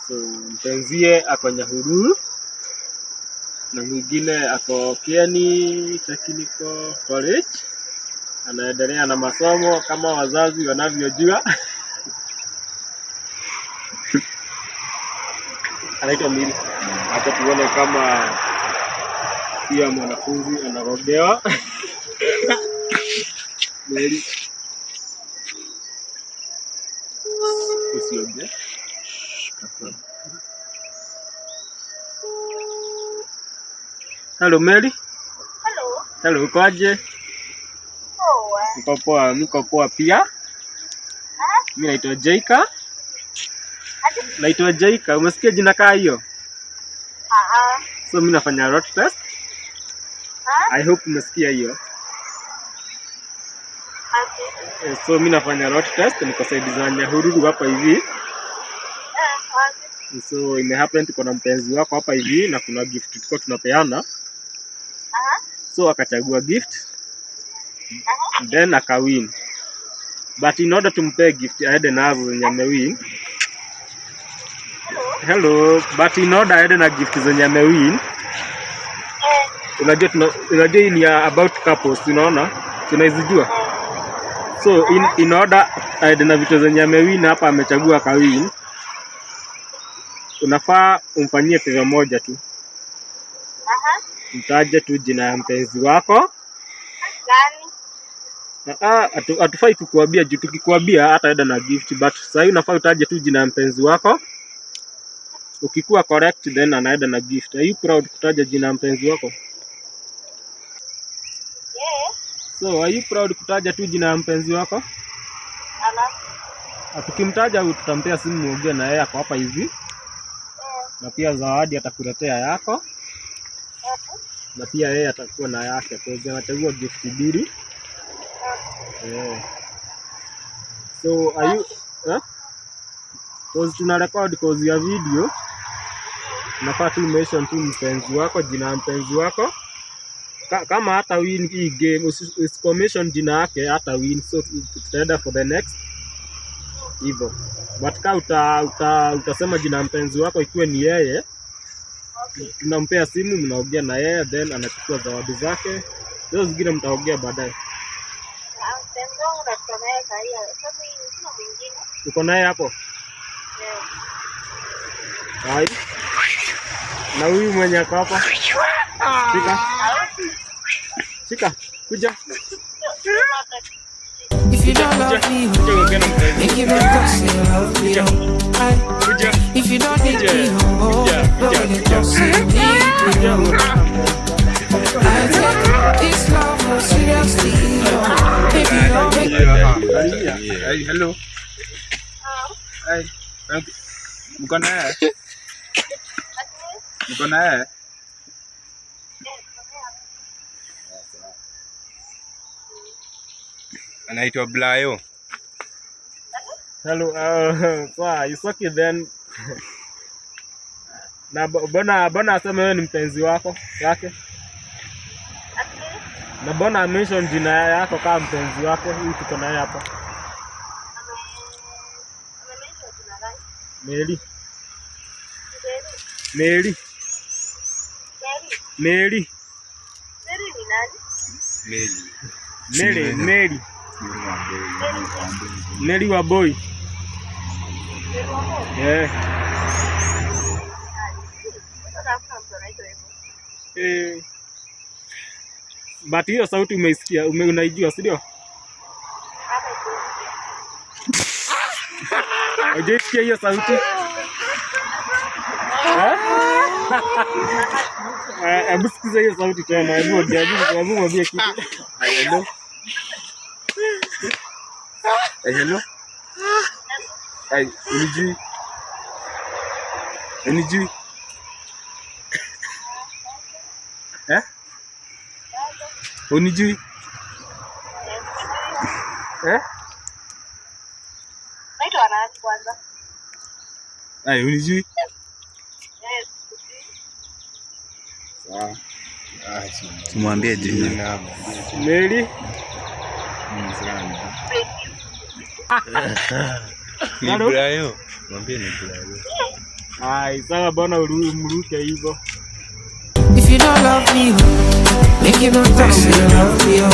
So mpenzie ako Nyahururu na mwingine ako Kieni Technical College, anaendelea na masomo kama wazazi wanavyojua. Anaitwa Mili. Acha tuone kama pia mwanafunzi anarogewa. Meli, usioge. Hello Meli. Hello. Hello, uko aje? Poa. Niko poa, niko poa pia. Mimi naitwa Jaika. Ati? Naitwa Jaika. Umesikia jina kaa hiyo? Ah. So mimi nafanya road test. Ah. I hope umesikia hiyo. Ati. So mimi nafanya road test, niko side za Nyahururu hapa hivi. Ati. So ime happen tuko na mpenzi wako hapa hivi na kuna gift tulikuwa tunapeana. So akachagua gift. Then akawin. But in order tumpe gift aende nazo zenye amewin. Hello, but in order aende na gift zenye amewin. Unajua hii ni about couples, unaona? Tunaizijua. So in order aende na vitu zenye amewin hapa, amechagua akawin. Unafaa umfanyie favor moja tu. Mtaje tu jina ya mpenzi wako. Gani? Hatufai kukuambia juu tukikuambia hataenda na gift, but sasa hivi unafaa utaje tu jina ya mpenzi wako. Ukikuwa correct then anaenda na gift. Are you proud kutaja jina ya mpenzi wako? Yeah. So are you proud kutaja tu jina ya mpenzi wako? Ala. Tukimtaja tutampea simu muongee na yeye, ako hapa hivi. Na pia zawadi atakuletea yako. Na pia yeye atakuwa na yake. Kwa hiyo anachagua gift mbili. Yeah. So are you Cause tuna record cause ya video. Unafaa tu mention tu mpenzi wako, jina ya mpenzi wako. Kama hata win hii game, usipo mention jina yake hata win, so tutaenda for the next hivyo. But ka utasema jina ya mpenzi wako ikiwe ni yeye, tunampea simu, mnaongea na yeye, then anachukua zawadi zake. Hizo zingine mtaongea baadaye. Mpenzi wangu natoka naye sahi. Sasa sina mwingine. Uko naye hapo? Yeah. Hai. Na huyu mwenye ako hapa? Shika. Shika. Kuja. If you don't love me, Kuja uongee na mpenzi. make you don't say you love me. Oh. Kuja. If you don't need me, oh, Kuja. don't Kuja. don't say you need me. Kuja. Oh. I take this love seriously, oh. Baby, don't make Hey, hello. Hey, mko na yeye? Mko na yeye? Anaitwa Blayo. Hello, sawa, it's okay then. Na bona aseme wewe ni mpenzi wako yake? Na bona mention jina yako kama mpenzi wake, huyu tuko naye hapa. Meli. Meli. Meli. Mary ni nani? Meli. Meli, Meli. Meli wa boy. Mary wa boy? Yeah. Sasa hakuna mtu anaitwa hivyo. But hiyo sauti umeisikia, unaijua, si ndio? Hata sijaisikia. Hujaisikia hiyo sauti? Hebu sikiza hiyo sauti tena, hebu ongea, hebu mwambie kitu. Hello. Hey, hello. Hey, unijui? Unijui? Eh? Unijui? Eh? Naitwa nani kwanza? Hey, unijui? Yes. Sawa. Tumwambie jina. Meli. Ni Hello? Brayo. Mwambie ni Brayo. Ai, sawa bwana, mruke hivyo. If you don't love me, oh, make you not tell me you love me, oh.